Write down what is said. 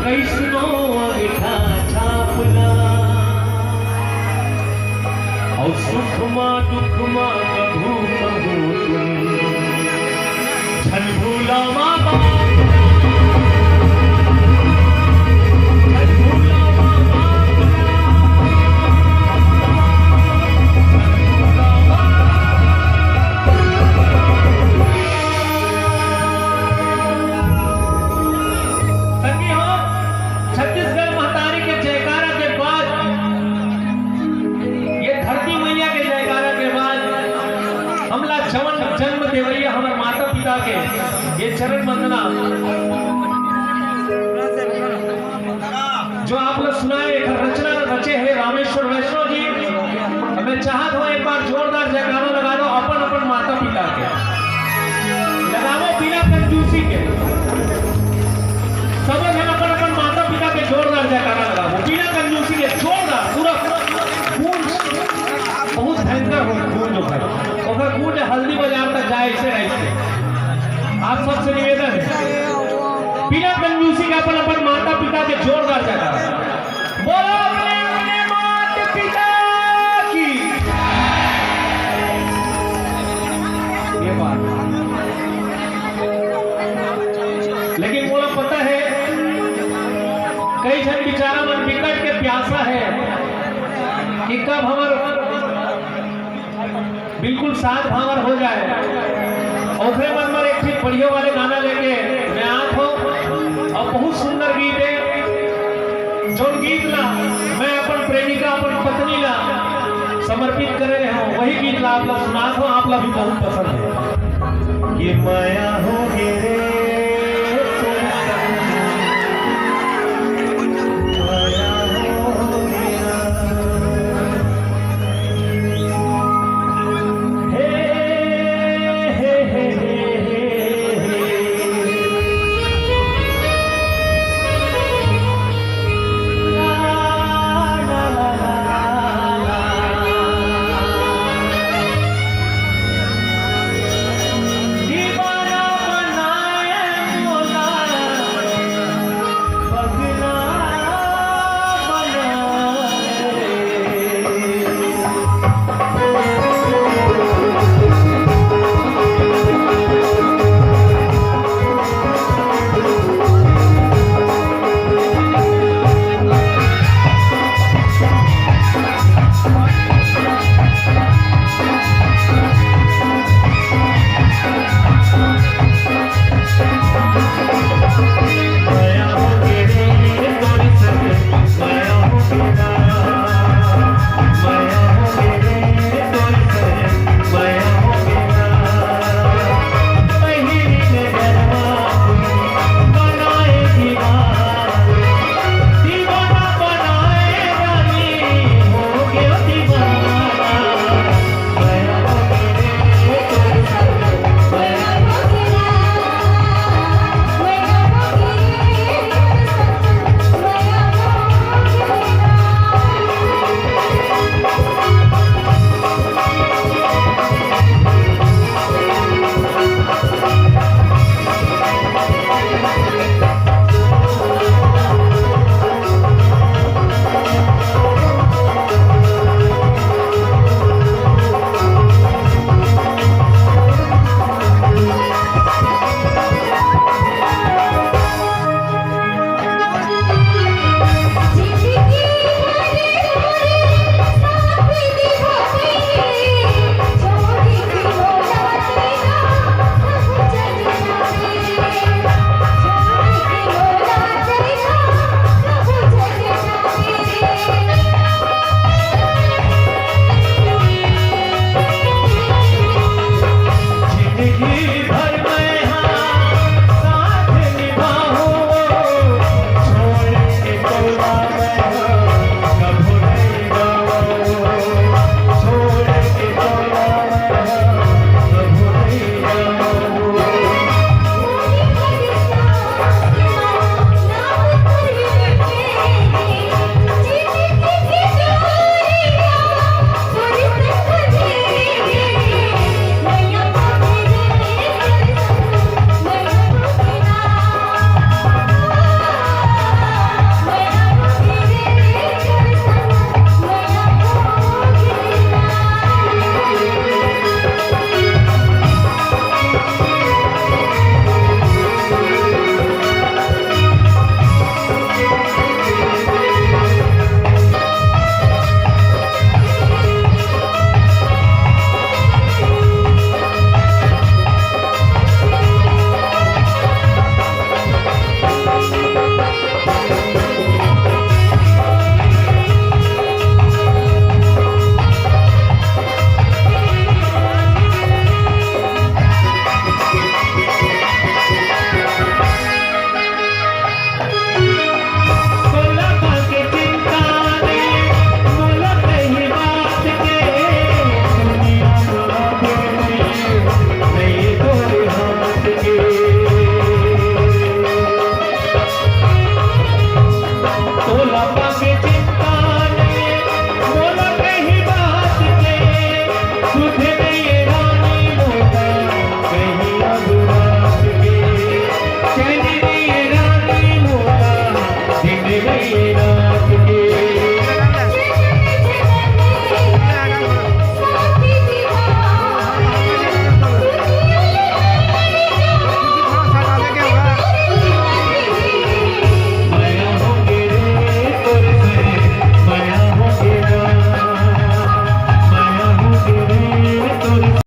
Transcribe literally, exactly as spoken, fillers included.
कइसनो अंगठा छाप ला, अउ सुख मा दुख मा कभू कभू तुम झन भूला माँ बाप ला, झन भूला माँ बाप ला, झन भूला माँ बाप ला। संगी हो, छत्तीसगढ़ महतारी के जयकारा के बाद, ये धरती मैया के जयकारा के बाद, हमला जवन जन्म देवैया हमर माता पिता के ये चरण वंदना, जो आप लोग सुनाए, एकर रचना रचे हे रामेश्वर वैष्णव जी। मैं चाहत हूँ एक बार जोरदार जयकारा लगा दो अपन अपन माता पिता के। लगावो बिना कंजूसी के। सबो झन अपन अपन माता पिता के जोरदार जयकारा लगावो, बिना कंजूसी के जोरदार, पूरा गूंज, बहुत भयंकर हो गूंज ओकर, ओकर गूंज हल्दी बाजार तक जाए, ऐसे ऐसे। आप सबसे निवेदन है, बिना कंजूसी के अपन अपन माता पिता के जोरदार जयकारा। बोलो अपने अपने माता पिता की। ये बात। लेकिन मोला पता है, कई झन बेचारा मन बिकट के प्यासा है कि कब हमर बिल्कुल सात भांवर हो जाए। ओकरे मन बर एक ठिन बढ़िया वाले गाना लेके मैं आत हूँ। और बहुत सुंदर गीत है, जोन गीत ला मैं अपन प्रेमिका, अपन पत्नी ला समर्पित करे रहे हूँ, वही गीत ला आप ला सुनात हूँ, आप ला भी बहुत पसंद है। ये माया हो गे रे, माया हो गे रे।